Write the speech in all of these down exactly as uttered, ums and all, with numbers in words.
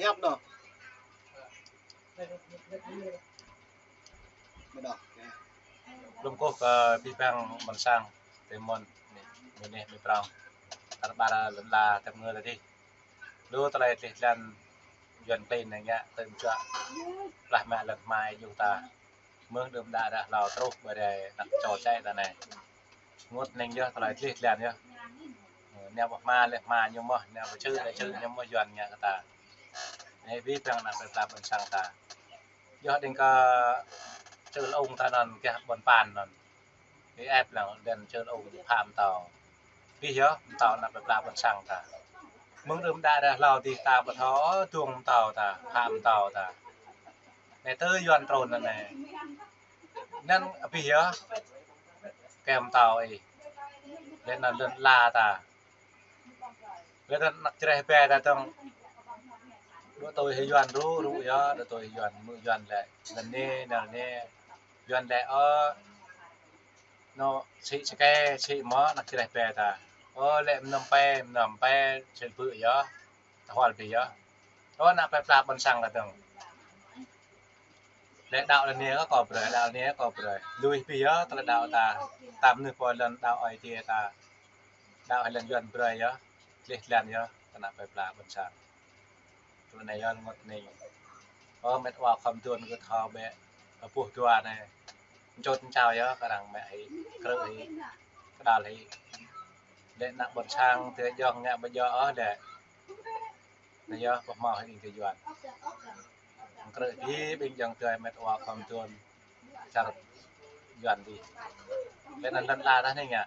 Hiăp đôč. Đôč. Lŏm kơkuh kơ abih bang ƀôn sang, tơmŭn, mơnuih, mơprong, tar ƀar lŏn ala tơm ngơ tơdih. Lu tơlơi tlih tlan Yuan klin anai ngă tơm čuă plah mă lŏn hmua ih juh ta. Mơ̆ng đưm đă ră hlâo truh ƀơi anai anăk čô čĕ ta anai. Rơngot hning yơh, tơlơi tlih tlan yơh. Nao pơ hmua lĕ hmua ñu mơ̆n, nao pơ čư̆ lĕ čư̆ ñu mơ̆n, Yuan ngă kơ ta. Anai abih bang anăk plơi pla ƀôn sang ta. Yơh đing kơ čư̆ lŏng ta anŭn gah ƀôn Pan anŭn. Ih ĕp lăng đen čư̆ lŏng pham tao. Abih yơh, mơtao anăk plơi pla ƀôn sang ta. Mơ̆ng đưm đă ră hlâo tih ta ƀu thâo, ơ, dŏng mơtao ta, pham mơtao ta. Anai tơ Yuan trŭn anai. Anŭn abih yơh. Kơ mơtao ih. Lĕ anŭn lŏn ala ta. Lĕ anŭn anăk čơreh ƀe ta dơ̆ng. Đuaĭ tui hĭ Yuan rŭ, rŭ yơh, đuaĭ tui hĭ Yuan, mơ̆ Yuan lĕ. Lŏn anai, lŏn anai. Yuan lĕ, ơ, anŏ sĭ sơkĕ, sĭ mơ̆n, anăk čơreh ƀe ta. Ơ, lĕ mơnam pe, mơnam pe, sĭ bư̆ yơh. Tơhual abih yơh. Ơ, anăk plơi pla ƀôn sang ta dơ̆ng. Lĕ đaŏ lŏn anai kơ kâo brơi, đaŏ lŏn anai kơ kâo brơi. Lui abih yơh, tơlơi đaŏ ta. Tam nư pô lŏn đaŏ Ơi Adai ta. Đaŏ lŏn Yuan brơi yơh. Tlih tlan yơh, kơ anăk plơi pla ƀôn sang. Tui anai yơh rơngot hning. Ơ, met wa khŏm tuan kơ thâo bĕ, ơ, puh dua anai. Čut čao yơh, kơ arăng mă hĭ, krư̆ hĭ, kơđăl hĭ. Lĕ anăk ƀôn sang, tơ jŏng ngă ƀu djơ̆ ôh lĕ. Anai yơh, pơhmâo hĭ đing kơ Yuan. Krư̆ hĭ ƀing jŏng tơi met wa khŏm tuan. Čar Yuan dih. Lĕ anŭn lŏn ala ta anai ngă.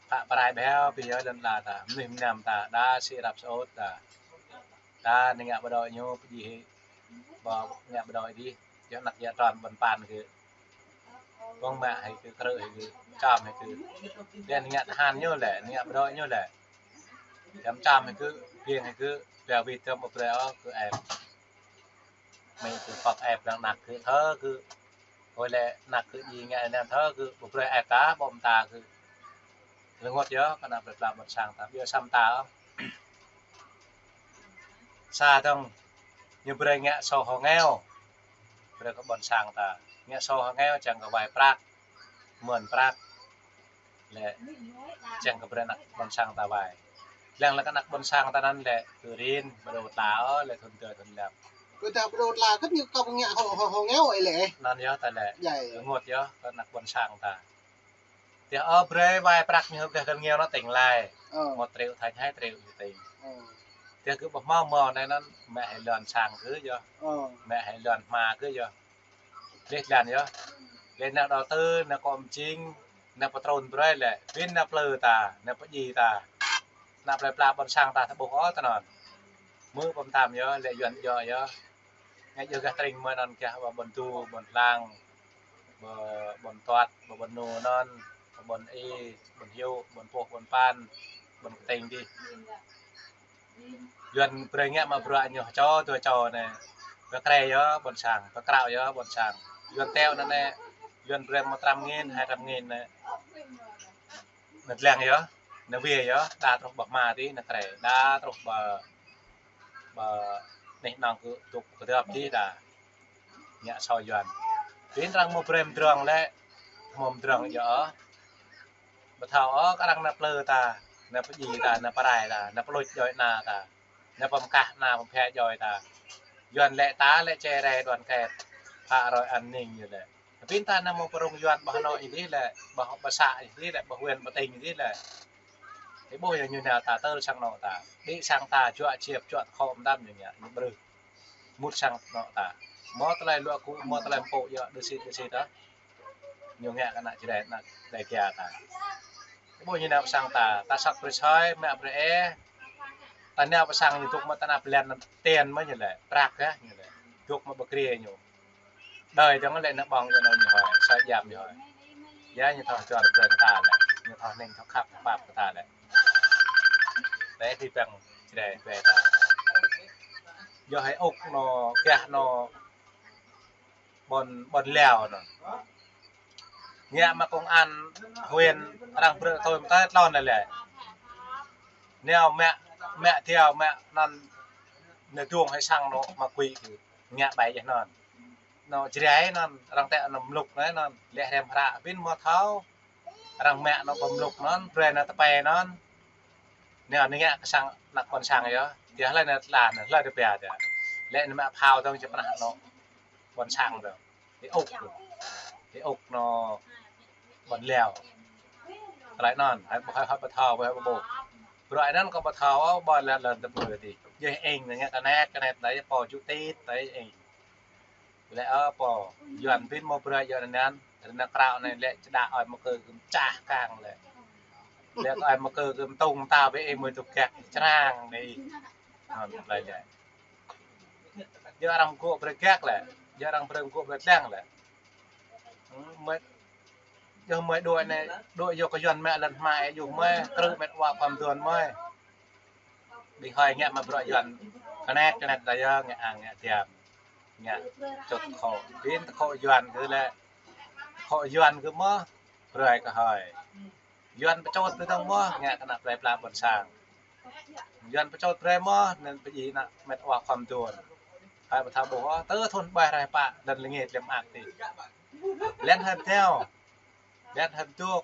Pă pơrai ƀeo abih yơh lŏn ala ta. Mơnuih mơnam ta, đa sĭ răp sơot ta. Đa anai ngă ƀu djơ̆ ñu pơdjai hĭ. Ƀu ngă ƀu djơ̆ dih. Yơh anăk yơh trŭn ƀôn Pan kơ. Ƀơ̆ng mă hĭ kơ, krư̆ hĭ kơ, čăm hĭ kơ. Lĕ anai ngă tơhan ñu lĕ, anai ngă ƀu djơ̆ ñu lĕ. Čăm čăm hĭ kơ, biêng hĭ kơ, ƀiă wĭt tơm ƀu brơi ôh kơ ĕp. Mơ̆ kơ pŏk ĕp lăng anăk kơ thơ kơ. Ơi lĕ anăk kơ djai ngă anŭn thơ kơ ƀu brơi ĕp ta, ƀô̆ mơta kơ. Rơngot yơh, kơ anăk plơi pla ƀôn sang ta, ƀiă sa mơta ôh. Sa dơ̆ng, ñu brơi ngă sô hơngiao. Brơi kơ ƀôn sang ta. Ngă sô hơngiao čang kơ wai prăk. Mơ̆n prăk. Lĕ čang kơ brơi anăk ƀôn sang ta wai. Lăng lĕ kơ anăk ƀôn sang ta anŭn lĕ kơ rin, ƀu đôč tla ôh, lĕ thŭn tơ thŭn lăm. Kơ ta ƀu đôč tla, kơ ñu kơ ngă hô, hô, hơngiao ih lĕ. Anŭn yơh ta lĕ. Yai. Rơngot yơh, kơ anăk ƀôn sang ta. Tơdah ôh brơi wai prăk ñu hơgah kơ hơngiao anŭn tĭng lai. Ơ. Một triệu thành hai triệu ñu tĭng. Ơ. Tơdah kơ ƀu hmâo hmâo anai anŭn mă hĭ lŏn sang kơ yơh. Ơ. Mă hĭ lŏn hmua kơ yơh. Tlih tlan yơh. Lĕ anăk đầu tư, anăk kơ mơjing, anăk pơtrŭn brơi lĕ. Pĭn anăk plư ta, anăk pơdjai ta. Anăk plơi pla ƀôn sang ta tơƀuh ôh tơ anŭn. Mơ̆ pơm tam yơh, lĕ Yuan djơ̆ yơh. Ngă yơh gah tring mơ̆ anŭn gah ƀôn Du, ƀôn Hlang, ƀôn Tuăt, ƀôn Nu anŭn, ƀôn I, ƀôn Hiu, ƀôn Puh, ƀôn Pan, ƀôn Kơtĭng dih. Yuan brơi ngă mă bruă ñu čô, dua čô anai. Pơkrê yơh ƀôn sang, pơkrao yơh ƀôn sang. Yuan teo anŭn anai, Yuan brơi mă trăm nghìn, hai trăm nghìn anai. Anai lăng yơh, anai wai yơh, đa truh ƀơi hmua dih, anai krê, đa truh ƀơi, ƀơi anih anŏng kơ dŏ kơdŏp dih đa. Ngă sô Yuan. Pĭn arăng mă brơi mơdrŏng lĕ, mă mơdrŏng yơh. Ƀu thâo ôh kơ arăng anăk plư ta, anăk pơdjai ta, anăk pơrai ta, anăk pơluč djuai ana ta, anăk pơmkah ana pơmphă djuai ta. Yuan lĕ ta lĕ čê rai đoàn kết, phă roi an ninh ñu lĕ. Pĭn ta anŭn mơ̆ pơrŭng Yuan ƀơi Hà Nội dih lĕ, ƀơi, ƀơi xã dih lĕ, ƀơi huyện, ƀơi tỉnh dih lĕ. Ih ƀuh yơh ñu nao ta tơl sang anŏ ta. Đĭ sang ta, čuă čiăp, čuă tơkhŏm mơtam ñu ngă, ñu brưh. Mŭt sang anŏ ta. Mơ̆ tơlơi luă gŭ, mơ̆ tơlơi pơpŭ yơh, đơ sĭt, đơ sĭt dah. Ñu ngă kơ anăk Jrai, anăk Dêga ta. Ih ƀuh ñu nao pơ sang ta, ta săk brơi soi, mă brơi ê. Ta nao pơ sang ñu dŏ mă ta nao pơlĕn anŭn ten mơ̆ ñu lĕ, prăk yơh ñu lĕ. Dŏ mă ƀơi kriê ñu. Đơi dơ̆ng lĕ anăk ƀơ̆ng yơh anŭn ñu hơi, soi djam ñu hơi. Yơh ñu thâo čuăr brơi kơ ta lĕ, ñu thâo hning thâo khăp thâo pap kơ ta lĕ. Lĕ abih bang Jrai ƀe ta. Yơh hơi ŭk anŏ, gah anŏ ƀôn, ƀôn Lao anŭn. Ngă mă công an huyện arăng brơi tui mơtai tlôn lĕ lĕ. Nao mă, mă thiao mă anŭn Nao dŏng hơi sang nao mă kui kơ ngă ƀai yơh anŭn. Nao Jrai anŭn, arăng tĕ nao mlŭk nao anŭn, lĕ hrăm hră, ƀing mơ̆ thâo. Arăng mă nao pơ mlŭk anŭn, brơi nao tơpai anŭn. Nao ngă kơ sang, ană ƀôn sang yơh. Tia hlơi nao tla, nao hlơi tơpia tia. Lĕ nao mă phao tơ̆ng či pơnah nao ƀôn sang tơ̆ng. Ti ŭk, ti ŭk nao ƀôn leo. Tơlơi anŭn, hơi, hơi, hơi pơthâo, hơi pơƀuh. Bruă anŭn kơ pơthâo, ƀôn leo lŏn tơpui ti. Yơh eng, ngă kơnet, kơnet, tơlơi pô jutit, tơlơi eng. Lĕ ơ pô, Yuan ƀing mơ̆ bruă Yuan anŭn, rơnŭk krao anai lĕ čơđa ơi mơkơ kơ mơčah kang lĕ. Lĕ kơ ơi mơkơ kơ mơtŭng ta bĕ ih mơ̆ tŭk kek črang anai. Anŭn tơlơi lĕ. Yơh arăng gŏ brơi gak lĕ, yơh arăng brơi gŏ brơi tlăng lĕ. Mơi, yơh mơi đuaĭ anai, đuaĭ yơh kơ Yuan mă lŏn hmai, yơh mơi, krư̆ mĕt wa khŏm duôn mơi. Ƀing hơi ngă mă bruă Yuan, kơnet, kơnet ta yơh, ngă ang, ngă tiam, ngă čut khŏ. Ƀing tơkhŏ Yuan kơ lĕ, tơkhŏ Yuan kơ mơ̆, brơi kơ hơi. Yuan pơčut brơi tơ̆ng mơ̆, ngă kơ ană plei pla ƀôn sang. Yuan pơčut brơi mơ̆, anŭn pơjing ană mĕt wa khŏm duôn. Hơi pơthâo ƀuh, tơ thun ƀai rai pă, lŏn lĕ ngă tlem ak ti. Lĕ hơi pơteo, lĕ hơi pơdŏk.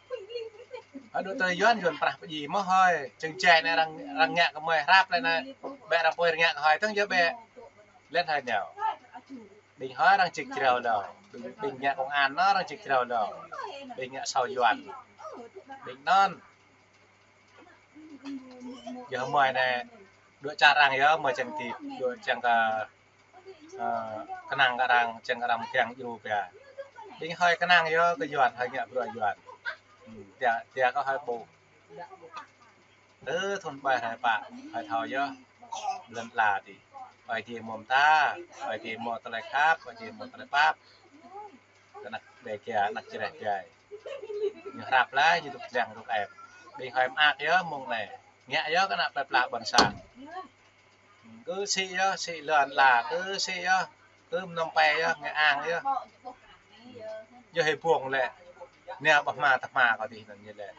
Hơi dŏ tơ Yuan, Yuan prah pơjing mơ̆ hơi. Čơ̆ng čai anai arăng, arăng ngă kơ mơi hrăp lĕ anai. Ƀĕ arăng pơi ngă kơ hơi tơ̆ng yơh ƀĕ. Lĕ hơi nao. Ƀing hơi arăng čik čreo lơ. Ƀing, ƀing ngă công an nao arăng čik čreo lơ. Ƀing ngă sâu Yuan. Ƀing anŭn. Yơh mơi anai. Dŏ čar arăng yơh, mơi čang ti. Dŏ čang kơ, ơ, kơnang kơ arăng, čang kơ arăng kiăng djru pia. Ƀing hơi kơnang yơh, kơ Yuan, hơi ngă bruă Yuan. Hmm, tia, tia kơ hơi ƀuh. Tơ thun ƀai rai pă, hơi thâo yơh. Lŏn tla ti. Ơi ti mơ̆ ta, ơi ti mơ̆ tơlơi khăp, ơi ti mơ̆ tơlơi pap. Kơ ană Dêga, ană Jrai ƀai. Ñu hrăp lĕ, ñu tŭk tlăng tŭk ĕp. Ƀing hơi mơak yơh mơ̆ng anai. Ngă yơh kơ ană plei pla ƀôn sang. Kơ sĭ yơh, sĭ lŏn tla, kơ sĭ yơh, kơ mơnơ̆ng pai yơh, ngă ang yơh. Yơh hĭ ƀuh lĕ, nao ƀă hma tơhma kơ tih anŭn ñu lĕ.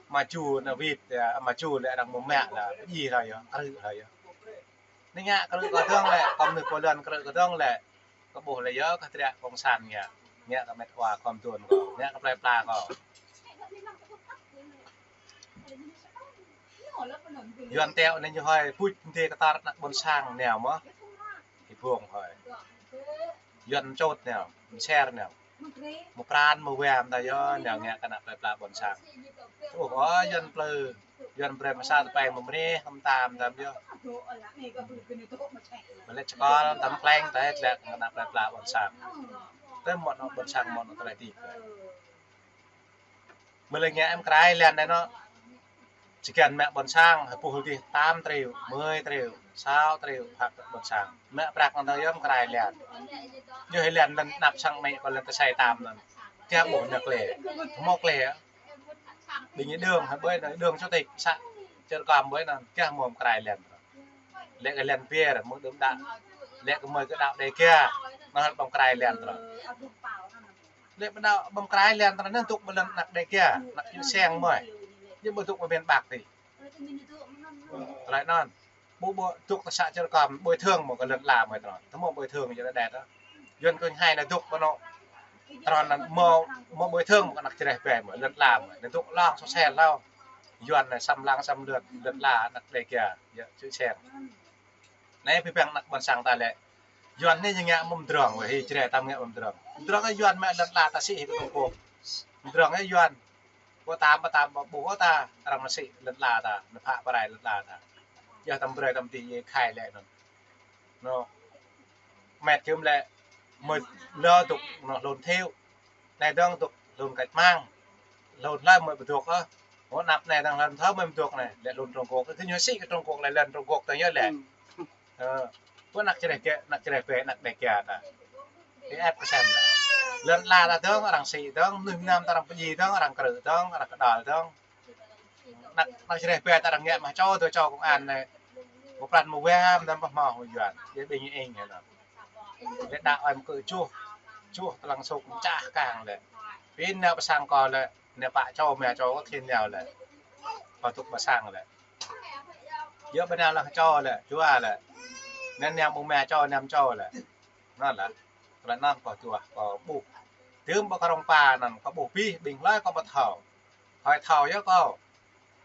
Mă ču nao wĭt, yơh, mă ču lĕ arăng mơ̆ mă lĕ, pơjing hlơi yơh, krư̆ hlơi yơh. Anai ngă krư̆ kơ tơ̆ng lĕ, kơ mơnuih pô lŏn krư̆ kơ tơ̆ng lĕ. Kơ ƀuh lĕ yơh, kơ triă cộng sản ngă. Ngă kơ mĕt wa khŏm duôn kơ, ngă kơ plei pla kơ. Yuan teo anai ñu hơi, pŭč mơdê kơ tar ană ƀôn sang nao mơ̆. Hĭ ƀuh hơi. Yuan čut nao, mơser nao. Mơ̆ pran, mơ̆ wam ta yơh, nao ngă kơ ană plei pla ƀôn sang. Ôh, ơ, Yuan plư, Yuan brơi mơsa tơpai mơ̆ mreh, hăm tam, tam yơh. Mơ̆ lĕ čơkol, tam kleng, ta lĕ kơ ană plei pla ƀôn sang. Tơ mơ̆ ană ƀôn sang, mơ̆ ană tơlơi tih. Mơ̆ lĕ ngă em krai lĕn anai nao. Čơkăn mă ƀôn sang, hơi puh dih tam triu, mơi triu, sâo triu, phak ƀôn sang. Mă prăk ngăn tơ̆ng yơh em krai lĕn. Yơh hĭ lĕn lĕn anăp sang mĕ kơ lĕn tơsai tam anŭn. Kiăng ƀuh nao klĕ. Hmâo klĕ. Ƀing ñu đương, hơi ƀơi anŭn, đương chủ tịch xã, čơr kăm ƀơi anŭn, kiăng hmâo em krai lĕn. Lĕ kơ lĕn biêr, mơ̆ đưm đă. Lĕ kơ mơi kơ đaŏ Dêga, nao hơi ƀăm krai lĕn tơ̆ng. Lĕ ƀơđao ƀăm krai lĕn tơ̆ng anŭn tŭk ƀơi lŏn anăk Dêga, anăk Čư̆ Seng mơi. Ñu ƀu tŭk ƀơi miền Bắc ti. Tơlơi anŭn. Ƀu ƀu tŭk tơ xã Čư̆ Kăm, bồi thường mơ̆ kơ lŏn tla mơi tơ̆ng. Tơmơ̆ bồi thường yơh đet đet. Yuan kơ hai nao tŭk ƀơi anŏ. Tơ̆ng anŭn mơ̆, mơ̆ bồi thường mơ̆ kơ anăk Jrai ƀai mơi, lŏn tla mơi. Nao tŭk lăng sô sel hlâo. Yuan anai săm lăng săm lŏn, lŏn tla anăk Dêga, yơh Čư̆ Seng. Anai pơpăng anăk ƀôn sang ta lĕ. Yuan anai ñu ngă mơ̆ mdrŏng, wơ̆t hĭ Jrai tam ngă mơ̆ mdrŏng. Mdrŏng yơh Yuan mă lŏn tla ta sĭ hĭ kơ Trung Quốc. Mdrŏng yơh Yuan. Ƀu tam, ƀu tam, ƀu ƀuh ta, arăng mă sĭ lŏn tla ta, nao phă pơrai lŏn tla ta. Yơh tam brơi tam tih yơh khai lĕ anŭn. Nao. Mĕt kơm lĕ, mơi lơ tŭk, nao hlŭn thiu. Anai dơ̆ng tŭk hlŭn kač mang. Hlŭn hlơi mơi ƀu tŭk ôh. Ơ, anăp anai dơ̆ng hlŭn thâo mơi ƀu tŭk anai. Lĕ hlŭn Trung Quốc. Kơ ñu sĭ kơ Trung Quốc lĕ, lŏn Trung Quốc tơ̆ng yơh lĕ. Ơ, ƀu anăk Jrai kơ, anăk Jrai ƀai, anăk Dêga ta. Hĭ ĕp kơ sem lĕ. Lŏn tla ta dơ̆ng, arăng sĭ dơ̆ng, mơnuih mơnam ta arăng pơjing dơ̆ng, arăng krư̆ dơ̆ng, arăng kơđăl dơ̆ng. Anăk, anăk Jrai ƀai ta arăng ngă mă čô, tơ čô công an anai. Mơ̆ pran mơ̆ wam, dăm pơhmâo hơyuan. Yơh ƀing ñu eng anŭn. Lĕ đaŏ ơi mơkơ čuh. Čuh tơlăng sôk mơčah kang lĕ. Pin nao pơ sang kơ lĕ. Nao pă čô, mă čô kơ khĭn nao lĕ. Pơtŭk pơ sang lĕ. Yơh ƀơi nao lăng čô lĕ, čua lĕ. Anŭn ñu ƀu mă čô, ñu čô lĕ. Anŭn lĕ. Tơlơi anŭn kâo duah, kâo ƀuh. Tơm ƀơi Krông Pa anŭn kâo ƀuh abih, ƀing hlơi kâo ƀu thâo. Hơi thâo yơh kâo.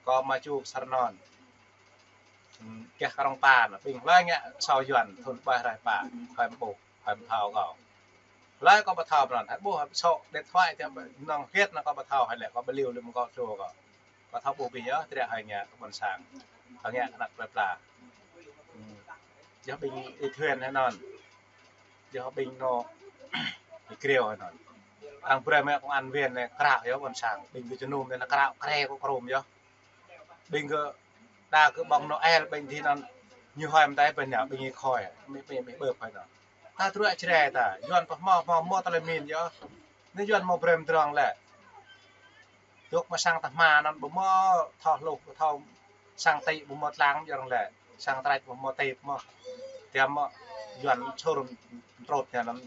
Kâo mă čŭk Sar anŭn. Hmm, gah Krông Pa anŭn, ƀing hlơi ngă asâo Yuan thun ƀai rai pă, hơi ƀuh, hơi thâo kâo. Hlơi kâo ƀu thâo anŭn, hơi ƀuh, hơi sŏ, điện thoại tiap nong kiet anŭn kâo ƀu thâo, hơi lĕ kâo ƀu liu lĕ mơ̆ng kâo čô kâo. Kâo thâo ƀuh abih yơh, triă hơi ngă kơ ƀôn sang. Hơi ngă kơ anăp plơi pla. Hmm. Yơh ƀing Y Thuen hơi anŭn. Yơh ƀing anŏ Y Kriu hơi anŭn. Arăng brơi mă công an viên anai krao yơh ƀôn sang. Ƀing gơ̆ jơnum anai krao kre kơ krôm yơh. Ƀing gơ̆ đa kơ ƀơ̆ng Noel ƀing dih anŭn ñu hơi mơtai ƀing ñu, ƀing Y Khôi. Mĭ, mĭ, mĭ ƀơ̆p hơi anŭn. Ta truă Jrai ta, Yuan pơhmâo, hmâo, hmâo tơlơi min yơh. Anai Yuan hmâo brơi mơdrŏng lĕ. Dŏ mă sang tơhma anŭn ƀu hmâo thâo hluh, ƀu thâo sang tĭ ƀu hmâo tlang jơ̆ng lĕ. Sang trač ƀu hmâo tĭp mơ̆n. Tiăm mơ̆ Yuan čur mtrut ñu anŭn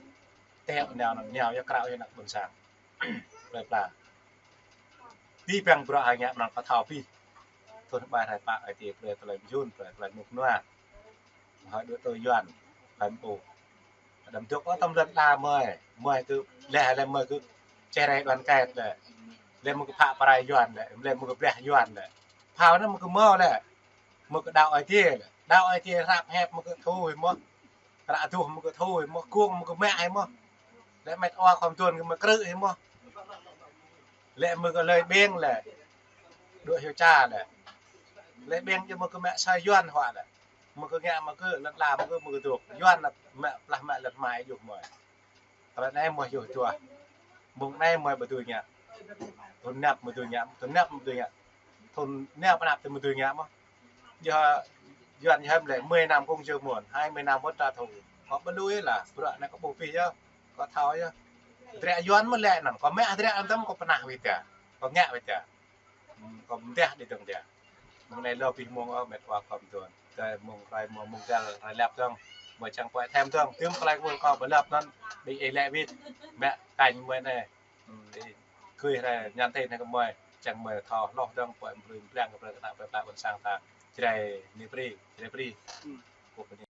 tĕ ñu anŭn ñu yơh krao yơh anăp ƀôn sang. Plơi pla. Abih bang bruă hơi ngă anŭn kâo thâo abih. Thun ƀai rai pă ai tiê brơi tơlơi mơyun, brơi tơlơi mŭk nua. Hơi đuaĭ tui Yuan, hơi ƀuh. Đăm dŏ ôh tơm lŏn đa mơi, mơi kơ lĕ, lĕ mơi kơ čơrai đoàn kết lĕ. Lĕ mơi kơ phă pơrai Yuan lĕ, lĕ mơi kơ brah Yuan lĕ. Phao anŭn mơi kơ hmâo lĕ, mơi kơ đaŏ ai tiê lĕ. Đaŏ ai tiê hrăp hĕp mơi kơ thu hơi mơ̆n. Ră aduh mơi kơ thu hơi mơ̆n, kuông mơi kơ mă hơi mơ̆n. Lĕ met wa khom tuôn kơ mơi krư̆ hơi mơ̆n. Lĕ mơi kơ lơi ƀing lĕ. Đuaĭ hyu ča lĕ. Lơi ƀing jơ̆ mơi kơ mă sa Yuan hua lĕ. Mơi kơ ngă mơi kơ lŏn đa mơi kơ mơi kơ dŏ. Yuan lĕ mă plah mă lŏn hmai yơh mơi. Tơlơi anai mơi yơh duah. Mơ̆ng anai mơi ƀu dưi ngă. Thun anăp mơi dưi ngă, thun anăp mơi dưi ngă. Thun anăp anăp tơ mơi dưi ngă mơ̆n. Yơh Yuan yơh lĕ mười năm cũng chưa muộn, hai mươi năm vẫn trả thù. Kâo ƀu lui lĕ, bruă anai kâo ƀuh abih yơh, kâo thâo yơh. Triă Yuan mơ̆n lĕ anŭn, kâo mă triă anŭn tơm kâo pơnah wơ̆t tơ̆. Kâo ngă wơ̆t tơ̆. Hmm, kâo mơdeh đĭ dơ̆ng tơ̆. Mơ̆ng anai lơ abih mông ôh, met wa khom tuôn. Tơl mông rai mông, mông tơl rai lăp dơ̆ng. Mơi čang pơai thêm dơ̆ng. Tơm tơlơi kâo ƀu lăp anŭn, ƀing ih lĕ wĭt. Mă kañ mơi anai. Hmm, ih gửi rai nhắn tin kơ mơi. Čang mơi thâo hloh dơ̆ng, pơai mơ̆ng brơi pơblang kơ brơi kơ anăp plơi pla ƀôn sang ta. Jrai ni pri, Jrai pri. Hmm. Kâo pơni.